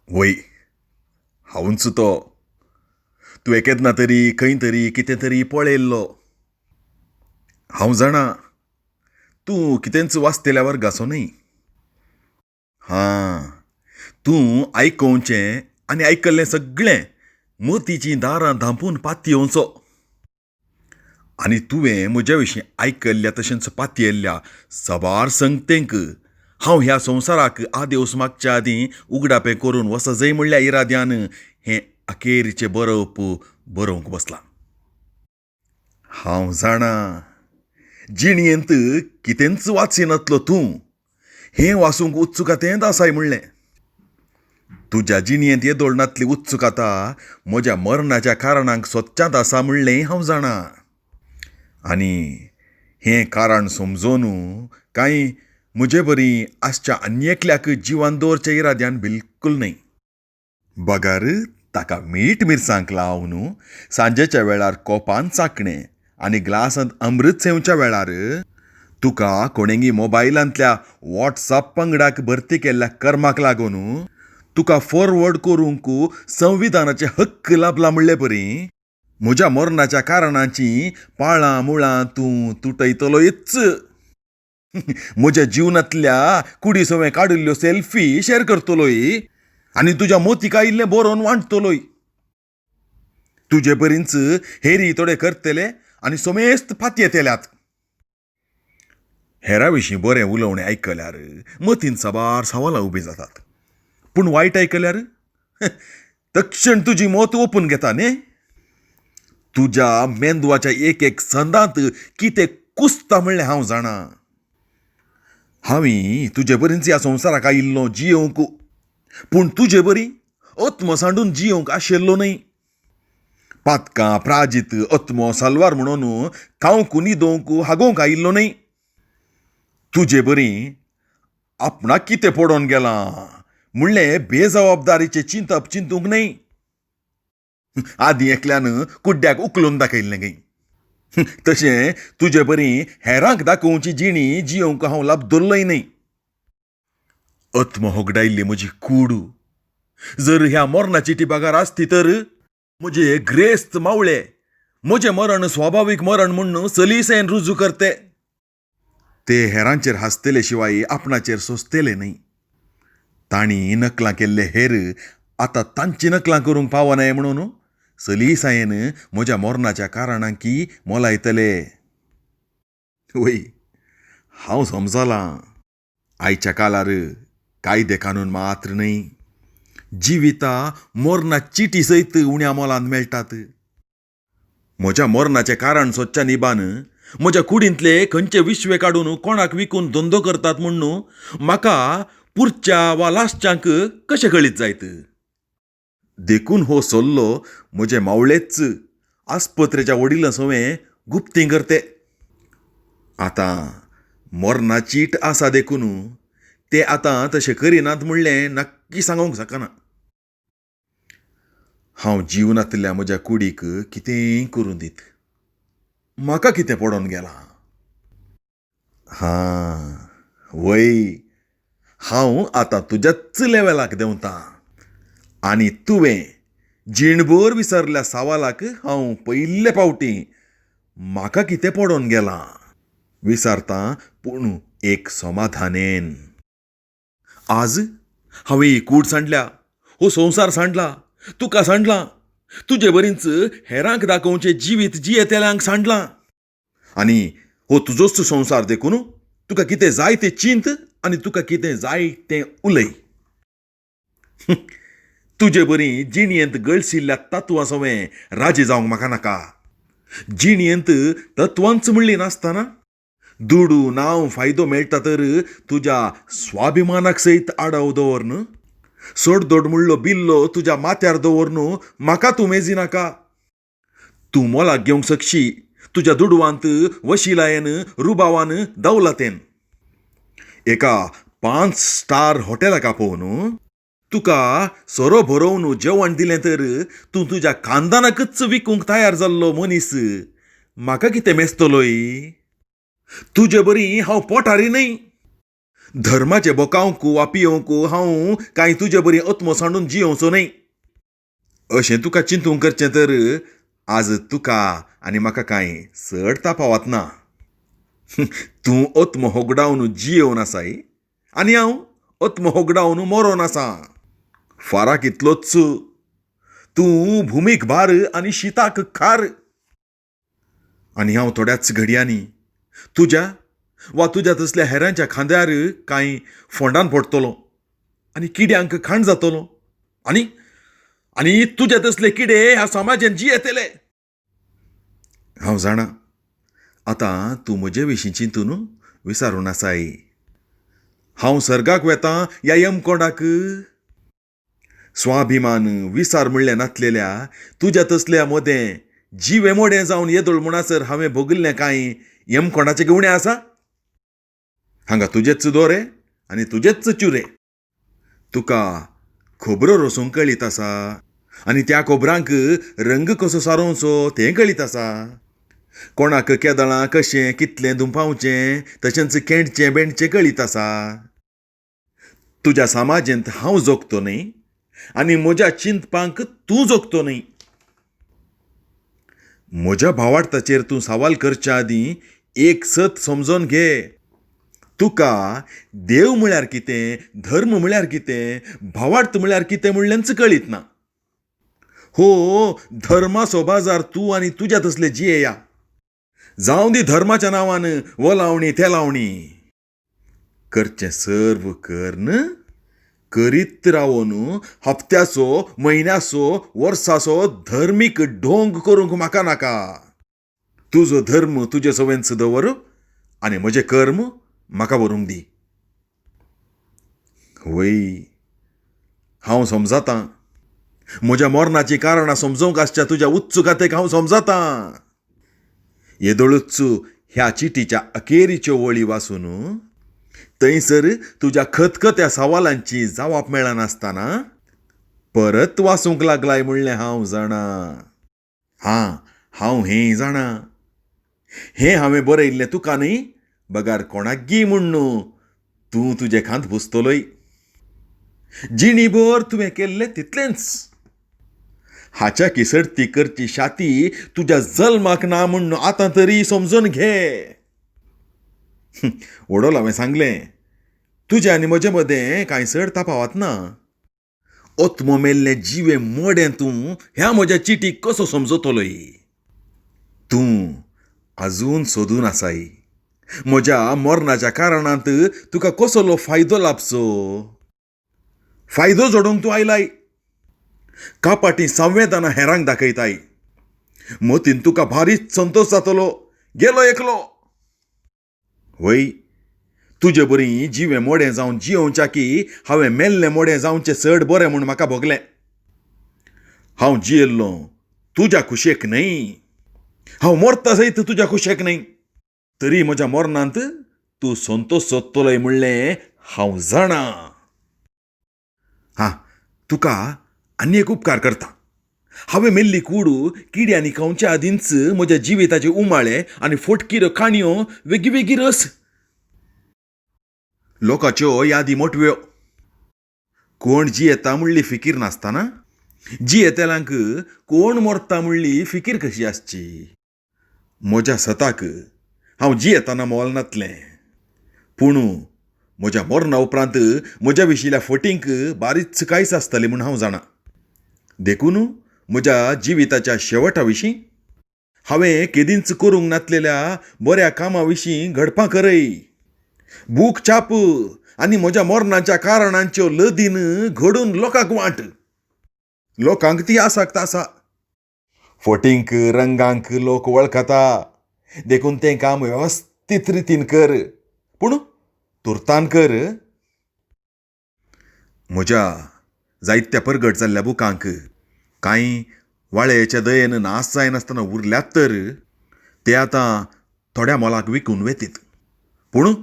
वय, हांवूच तो. तुवें केन्ना तरी खंय तरी कितें तरी पळयल्लो. हांव जाणा, तूं कितेंच वाचतल्या वर्गाचो न्हय. हां, तूं आयकोवचें आनी आयकल्लें सगळें मतीचीं दारां धांपून पातयेवचो. आनी तुवें म्हज्या विशीं आयकल्ल्या तशेंच पातयेल्ल्या साबार संगतेंक हांव ह्या संवसाराक आदेवस मागच्या आदीं उगडापें करून वचजय म्हणल्या इराद्यान हें अखेरचें बरोवप बरोवंक बसलां. हांव जाणा, जिणयेंत कितेंच वाचिनातलो तूं हें वाचूंक उत्सुकतेंत आसाय म्हणलें. तुज्या जिणयेंत येदोळ नातली उत्सुकता म्हज्या मरणाच्या कारणांक सोदच्यांत आसा म्हणलें हांव जाणा. आनी हें कारण समजून कांय म्हजे बरी आसच्या आनी एकल्याक जिवान दवरच्या इराद्यान बिलकूल न्हय. बगर ताका मीठ मिरसांक लावन सांजेच्या वेळार कोपान चाकणें आनी ग्लासांत अमृत सेवच्या वेळार तुका कोणेंगी मोबायलांतल्या वॉट्सअप पंगडाक भरती केल्ल्या कर्माक लागून तुका फॉरवर्ड करूंक संविधानाचे हक्क लाबला म्हणले परी म्हज्या मरणाच्या कारणाची पाळां मुळां तूं तुटयतलोच. म्हज्या जिवनांतल्या कुडी सवें काडिल्ल्यो सेल्फी शेअर करतलोय आनी तुज्या मोतीक आयिल्लें बरोवन वांट्टलोय. तुजे बरींच हेरी थोडे करतले आनी समेस्त पातयेतल्यात. हेरा विशीं बरें उलोवणें आयकल्यार मतीन साबार सवालां उबीं जातात, पूण वायट आयकल्यार तक्षण तुजी मत ओपून घेता न्ही. तुज्या मेंदवाच्या एक एक संदांत कितें कुसता म्हणलें हांव जाणा. हांवें तुजे बरींच ह्या संवसाराक आयिल्लो जियोवंक, पूण तुजे बरी आत्मो सांडून जियोवंक आशिल्लो न्हय. पातकां प्राजीत आत्मो सलवार म्हणून खावंक न्हिदोवंक हागोवंक आयिल्लो न्हय. तुजे बरी आपणाक कितें पडोवन गेलां म्हणलें बेजबाबदारीचें चिंतप चिंतूंक न्हय. आदीं एकल्यान कुड्ड्याक उखलून दाखयल्लें खंय, तशें तुजे बरी हेरांक दाखोवची जिणी जियोवंक हांव लाबदल्लोय न्हय. आत्म होगडायल्ली म्हजी कूड जर ह्या मरणा चिटी बगर आसती तर म्हजे ग्रेस्त मावळे म्हजें मरण स्वाभावीक मरण म्हूण सलीसेन रुजू करते. ते हेरांचेर हांसतले शिवाय आपणाचेर सोंसतले न्हय. तांणी नकलां केल्ले हेर आतां तांची नकलां करूंक पावनाय म्हणून सलीसायेन म्हज्या मरणाच्या कारणांकी मोलायतले. वय, हांव समजलां, आयच्या काळार कायदे कानून मात्र न्हय, जिविता मरणा चिटी सयत उण्या मोलान मेळटात. म्हज्या मरणाचें कारण सोदच्या निबान म्हज्या कुडींतले खंयचे विश्वे काडून कोणाक विकून धंदो करतात म्हूण म्हाका पुरच्या वा लासच्यांक कशें कळीत जायत. देखून हो सल्लो म्हजे मावळेच आस्पत्रेच्या वडिलां सवें गुप्तीं करते. आतां मरणा चीट आसा देखून ते आतां तशें करिनात म्हणलें नक्की सांगूंक शकना. हांव जीव नातिल्ल्या म्हज्या कुडीक कितेंय करूं दीत, म्हाका कितें पडोवन गेलां. हां वय, हांव आतां तुज्याच लेवलाक देंवतां आनी तुवें जीणभर विसरल्या सवालाक हांव पयले फावटी म्हाका कितें पडोवन गेलां विसरतां, पूण एक समाधानेन. आज हांवें ही कूड सांडल्या, हो संवसार सांडला, तुका सांडला, तुजे बरींच हेरांक दाखोवचें जिवीत जियेतल्यांक सांडलां. आनी हो तुजोच संवसार देखून तुका कितें जाय तें चिंत आनी तुका कितें जाय तें उलय. तुजे बरी जिणयेंत गळशिल्ल्या तत्वां सवें राजी जावंक म्हाका नाका. जिणयेंत तत्वांच म्हणलीं नासतना दुडू नांव फायदो मेळटा तर तुज्या स्वाभिमानाक सयत आडाव दवर, सोडदोड म्हणलो बिल्लो तुज्या माथ्यार दवरून म्हाका तूं मेजी नाका. तूं मोलाक घेवंक शकशी तुज्या दुडवांत, वशिलायेन, रुबावान, दौलतेन. एका 5 स्टार हॉटेलाक आपोवन तुका सोरो भरोवन जेवण दिलें तर तूं तुज्या खानदानाकच विकूंक तयार जाल्लो मनीस म्हाका कितें मेजतलोय. तुजे बरी हांव पोटारी न्हय. धर्माचें बोकावंक वा पियोवंक हांव कांय तुजे बरी आत्मो सांडून जियोवचो न्हय. अशें तुका चिंतूंक करचें तर आज तुका आनी म्हाका कांय चड तफावत ना. तूं आत्मो होगडावन जियोवन आसाय आनी हांव आत्मो होगडावन मरोन आसा. फाराक इतलोच, तूं भुमीक भार आनी शिताक खार. आनी हांव थोड्याच घडयांनी तुज्या वा तुज्या तसल्या हेरांच्या खांद्यार कांय फोंडान पडटलो आनी किड्यांक खाण जातलो आनी आनी तुज्या तसले किडे ह्या समाजान जियेतले. हांव जाणा आतां तूं म्हजे विशीं चिंतून विचारून आसाय. हांव सर्गाक वेतां या यमकोंडाक? स्वाभिमान विचार म्हणलें नातलेल्या तुज्या तसल्या मदें जिवें मोडें जावन येदोळ म्हणसर हांवें भोगिल्लें कांय यमकोंडाचें उणें आसा? हांगा तुजेच दोरे आनी तुजेच चुरे. तुका खबरो रचोवंक कळीत आसा आनी त्या खबरांक रंग कसो सारोवचो तें कळीत आसा. कोणाक केदळां कशें कितलें धुंपावचें तशेंच केंडचें बेणचें कळीत आसा. तुज्या समाजेंत हांव जोगतो न्हय आनी म्हज्या चिंतपांक तूं जोगतो न्हय. म्हज्या भावार्थाचेर तूं सवाल करच्या आदीं एक सत समजोन घे. तुका देव म्हळ्यार कितें, धर्म म्हळ्यार कितें, भावार्थ म्हळ्यार कितें म्हणलेंच कळीत ना. हो धर्माचो बाजार तूं आनी तुज्या तसले जियेया. जावं दी धर्माच्या नांवान वलावणी तेलावणी. करचें सर्व कर्न करीत रावन हप्त्याचो, म्हयन्याचो, वर्साचो धर्मीक ढोंग करूंक म्हाका नाका. तुजो धर्म तुजे सवेंच दवर आनी म्हजें कर्म म्हाका व्हरूंक दी. वय, हांव समजतां. म्हज्या मरणाचीं कारणां समजूंक आसच्या तुज्या उत्सुकतेक हांव समजतां. येदोळूच ह्या चिटीच्या अखेरीच्यो वळी वाचून थंयसर तुज्या खतखत्या सवालांची जाप मेळनासतना परत वाचूंक लागलाय म्हणलें हांव जाणा. हां, हांव हें जाणा. हें हांवें बरयल्लें तुका न्हय बगार कोणाकगी म्हूण न्हू तूं तुजे खांद पुसतलोय. जिणीभर तुवें केल्लें तितलेंच. हाच्या किसडती करची शाती तुज्या जल्माक ना म्हूण आतां तरी समजून घे. वडोल हांवें सांगलें, तुज्या आनी म्हजे मदें कांय चड तफावत ना. आत्मो मेल्लें जिवें मडें तूं ह्या म्हज्या चिटीक कसो समजतलोय? तूं आजून सोदून आसाय म्हज्या मरणाच्या कारणांत तुका कसलो फायदो लाबचो? फायदो जोडूंक तूं आयलाय. कापाटी संवेदना हेरांक दाखयताय. मतीन तुका भारीच संतोश जातलो. गेलो एकलो. वय, तुजे बरी जिवें मोडें जावन जियोवच्या की हांवें मेल्लें मोडें जावचें चड बरें म्हूण म्हाका भोगलें. हांव जियेल्लों तुज्या खुशेक न्हय. हांव मरता सयत तुज्या खुशेक न्हय. तरी म्हज्या मरणांत तूं संतोश सोदतलोय म्हणलें हांव जाणा. हां, तुका आनी एक उपकार करता. हांवें मेल्ली कूड किड्यांनी खावच्या आदींच म्हज्या जिविताचे उमाळे आनी फटकिऱ्यो काणयो वेगीं वेगीं रस. लोकांच्यो यादी मोटव्यो. कोण जियेता म्हणली फिकीर नासतना जियेतल्यांक कोण मरता म्हणली फिकीर कशी आसची? म्हज्या सताक हांव जियेतना मोल नातलें, पूण म्हज्या मरणा उपरांत म्हज्या विशींल्या फटींक बारीच कांयच आसतलें म्हूण हांव जाणा. देखून म्हज्या जिविताच्या शेवटा विशीं हांवें केदींच करूंक नातलेल्या बऱ्या कामा विशीं घडपां करय. बूक छाप आनी म्हज्या मरणाच्या कारणांच्यो लदीन घडून लोकांक वांट. लोकांक ती आसक्त आसा. फटींक रंगांक लोक वळखता. देखून तें काम वेवस्थीत रितीन कर, पूण तुर्तान कर. म्हज्या जायत्या परगट जाल्ल्या बुकांक कांय वाळेच्या दयेन नाश जायनासतना उरल्यात तर ते आतां थोड्या मोलाक विकून वेतीत. पूण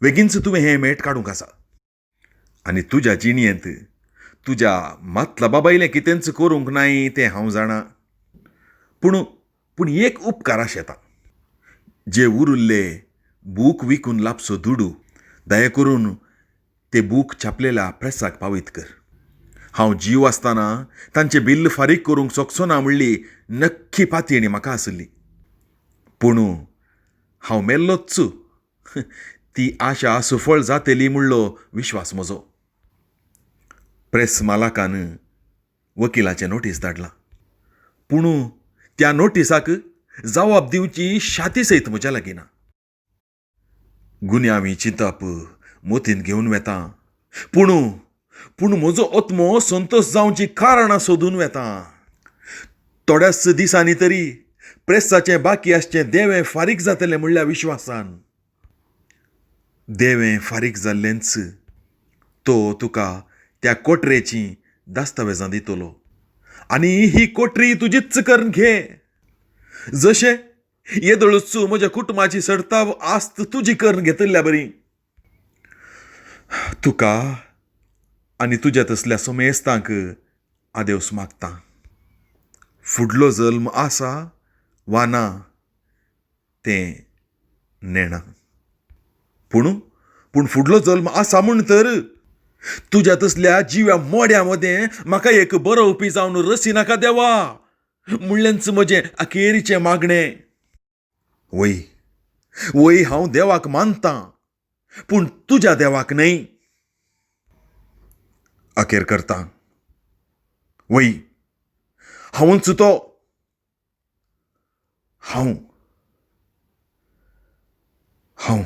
बेगीनच तुवें हें मेट काडूंक आसा. आनी तुज्या जिणयेंत तुज्या मातला बायलें कितेंच करूंक नाय तें हांव जाणा. पूण पूण एक उपकार आशेता. जे उरिल्ले बूक विकून लाबचो दुडू दया करून ते बूक छापलेल्या प्रेसाक पावयत कर. हांव जीव आसतना तांचें बिल्ल फारीक करूंक शकचो ना म्हणली नक्की पातयेणी म्हाका आसली. पूण हांव मेल्लोच ती आशा सुफळ जातली म्हणलो विश्वास म्हजो. प्रेस मालकान वकिलाचें नोटीस धाडलां, पूण त्या नोटिसाक जवाब दिवची शाती सयत म्हज्या लागीं ना. गुन्यांवी चिंतप मतींत घेवन वेता, पूण पूण म्हजो आत्मो संतोश जावची कारणां सोदून वेता. थोड्याच दिसांनी तरी प्रेसाचें बाकी आसचें देवें फारीक जातलें म्हणल्या विश्वासान. देवें फारीक जाल्लेंच तो तुका त्या कोटरेचीं दस्तावेजां दितलो आनी ही कोटरी तुजीच करून घे. जशें येदोळूच म्हज्या कुटुंबाची सडताव आस्त तुजी करून घेतिल्ल्या बरी. तुका आनी तुज्या तसल्या समेस्तांक आदेवस मागता. फुडलो जल्म आसा वा ना तें नेणा, पूण पूण फुडलो जल्म आसा म्हूण तर तुज्या तसल्या जिव्या मोड्या मदें म्हाका एक बरोवपी जावन रसी नाका देवा म्हणलेंच म्हजें अखेरीचें मागणें. वय वय, हांव देवाक मानतां, पूण तुज्या देवाक न्हय. अखेर करता. वय, हांवूच तो, हांव हांव.